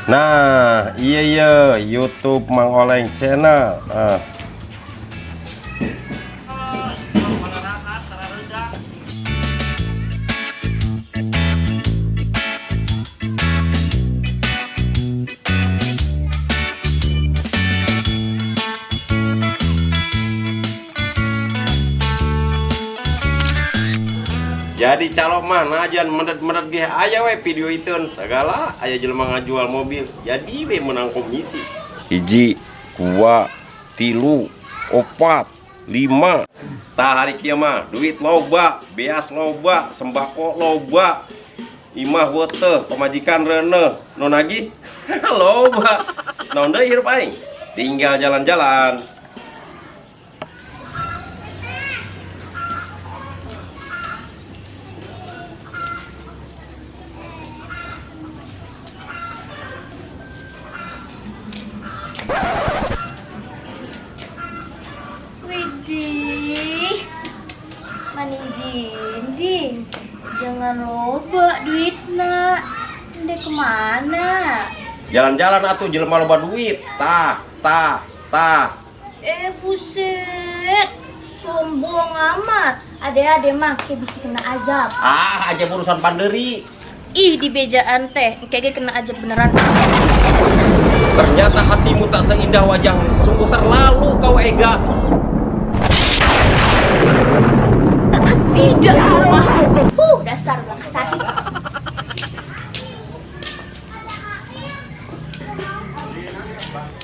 Nah, iya, YouTube Mang Oleng Channel. Ah. Jadi calo mah najan mendet-mendet ge aya we video itu segala aya jelema ngajual mobil jadi we menang komisi. Hiji, dua, tilu, opat, lima. Tah hari kieu mah duit loba, beas loba, sembako loba, imah weteh, pamajikan reuneuh, nu nagih loba. Naon deui hirup aing? Tinggal jalan-jalan. Widih, maning jinding, jangan loba duitna, ndek kemana? Jalan-jalan atuh jelema loba duit. Tah, tah, tah. Eh buset, sombong amat. Ade-ade mah kayak bisa kena azab. Ah, aja urusan panderi. Ih, di bejaan teh, kayaknya kena azab beneran. Ternyata hatimu tak seindah wajahmu. Sungguh terlalu kau ega. Tidak apa. Huh, dasar belaka sakit.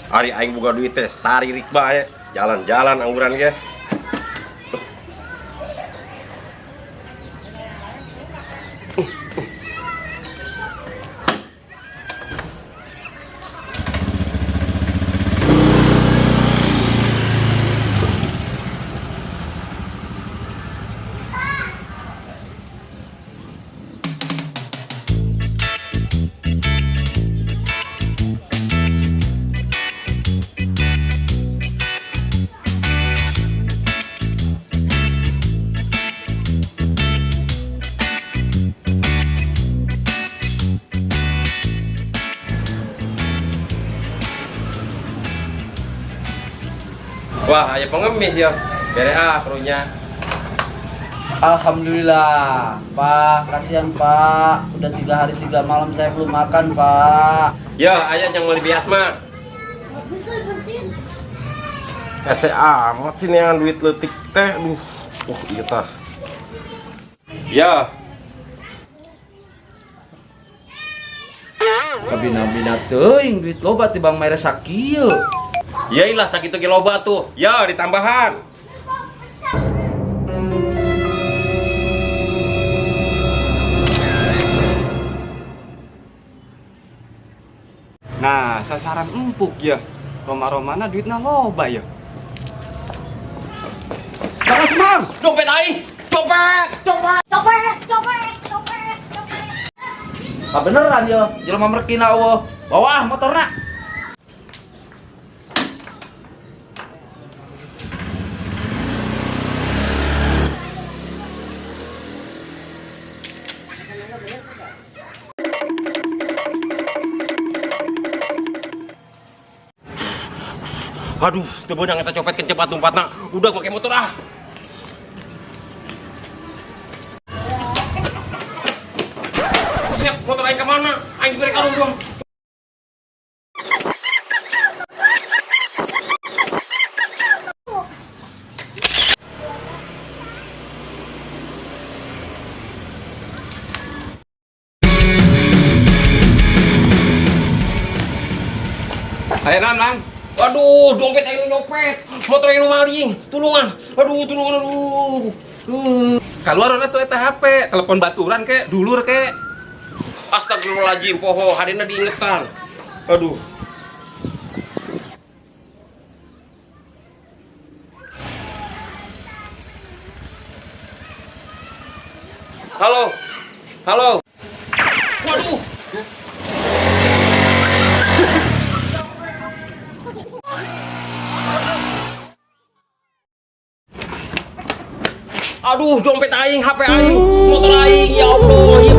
Ari aing boga duit teh saririk bae. Jalan-jalan angguran ge. Wah, aya pengemis ya. Bere ah karunya. Alhamdulillah, Pak. Kasihan Pak. Udah 3 hari 3 malam saya belum makan, Pak. Ya, aya yang meuli beas mah. Hese amat sih neangan duit leutik teh. Duh. Oh, iya tah. Ya, Kabina-bina teuing duit loba tibang mere sakieu. Ya ilah sakitu ge loba tuh. Ya, ditambahan. Nah, sasaran empuk ya. Roma-romana duitna loba ya. Bang Semang, Dompet aing. Dompet, dompet. Copet, copet, copet, copet. Pak beneran yo, jelema merkina eueuh. Bawa ah motorna. Aduh, teu beunang eta copet kecepat lompatna. Udah pakai motor ah. Siap, motor aing kemana? Aing diberi karung dong. Ayo nan, Mang. Aduh, dompet aing nu nyopet. Motor aing nu maling. Tulungan. Aduh, tulungan aduh. Keluar udah tuh eta HP, telepon baturan kek, dulur kek. Astagfirullahaladzim, poho, hadina diingetan. Aduh. Halo. Halo. Waduh. Aduh, dompet aing, HP aing, motor aing, ya Allah.